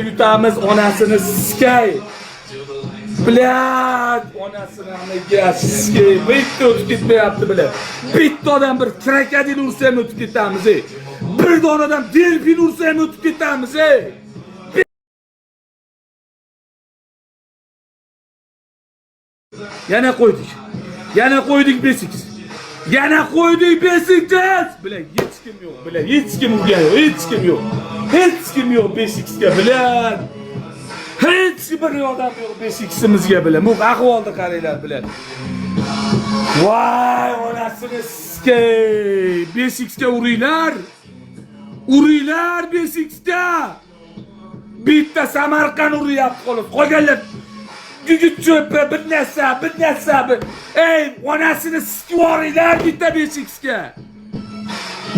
Yutamiz onasini sikay. Блядь, onasini amiga sikay. Bitta o'tib ketmayapti bilan. Bitta odam bir krokodil ursa ham o'tib ketamiz ey. Bir donadan delfin ursa ham o'tib ketamiz ey. Yana qo'ydik. Yana qo'ydik 5x. Yana qo'ydik 5x. Bilan hech kim yo'q, bilan hech kim urgan yo'q, hech kim yo'q. Hech kim yo'q 5x ga bilan. Hech bir odam yo'q 5x'imizga bilan. Bu ahvolni qaranglar bilan. Voy onasini sikay. 5x ga uringlar. Uringlar 5x ga. Bitta Samarqand uryapti xolos. Qolganlar gugurt cho'pi, bir narsa, bir narsa. Ey, onasini sikib yuboringlar bitta 5x ga.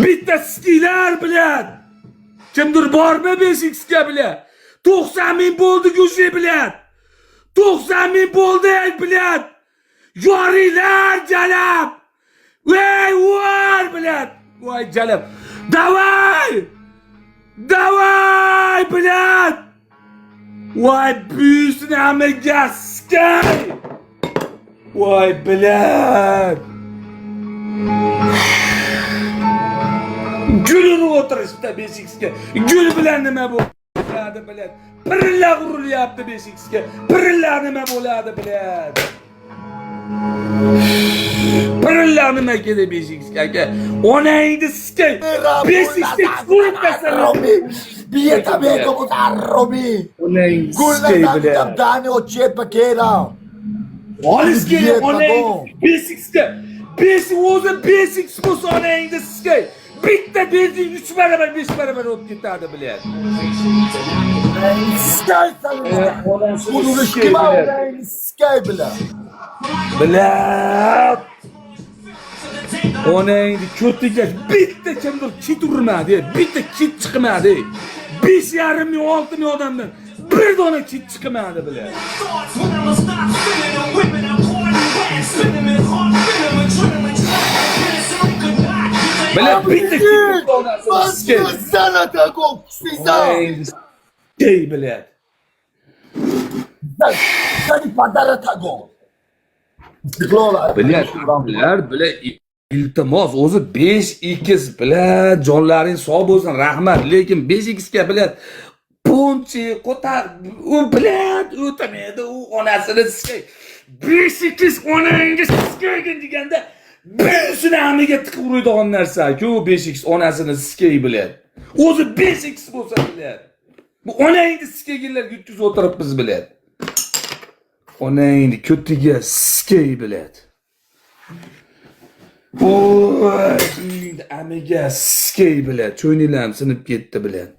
Bitta sikinglar bilan. Kimdir bormi 5x ga bilan? 90 ming bo'ldi gushi bilan. 90 ming bo'ldi ey bilan. Yoringlar jalab. Ey voy bilan. Voy jalab. Давай! Давай, блядь! Voy buyusini amiga sikay! Voy блядь! Gul urib o'tirishdi 5x ga. Gul bilan nima bo'ladi, блядь? Pirilla urilyapti 5x ga. Pirilla nima bo'ladi, блядь? Pirilla nima kerak 5x ga aka? Onangni sikay. 5x ga urib tashlab. Robi, Bieta bego Robi. Onangni sikay, Gullar блядь. Dani ochiet pakera. Olish kerak Yetma, onangni 5x ga. 5 o'zi 5x bo'lsa onangni sikay. Bitta berdik 3 barobar 5 barobar bo'lib ketadi, блядь. Sky sana. Onasini Bunu sikay, kima блядь. onangni sky bilan. Блядь. Onangni ko'tiga bitta kimdir kit urmadi, bitta kit chiqmadi. 5,5 ming, 6 ming odamdan bir dona kit chiqmadi, блядь. Thoughts when I'ma stop spinning and whipping and pouring and spinning and hard spinning adrenaline penicillin could not get the Блядь, bitta kit onasini sikay. Sana tago siza. Onangni sikay, блядь. Sani padara tago. Istiqlol. Bilar, bilar, bilar. Iltimos, o'zi 5x bilan jonlaring sog' bo'lsin, rahmat. Lekin 5x ga bilan Ponchi, qo'tar, u bilan o'tamaydi, u onasini sikay. 5x onangni sikaygin deganda birisini amiga tiqib uradigan narsa-ku 5x onasini sikay bilan. O'zi 5x bo'lsa bilan. Bu onangni sikayginlarga yutkazib o'tiribmiz bilan. Onangni ko'tiga sikay bilan. Voy, amiga sikay bilan. Cho'ynilarim sinib ketdi bilan.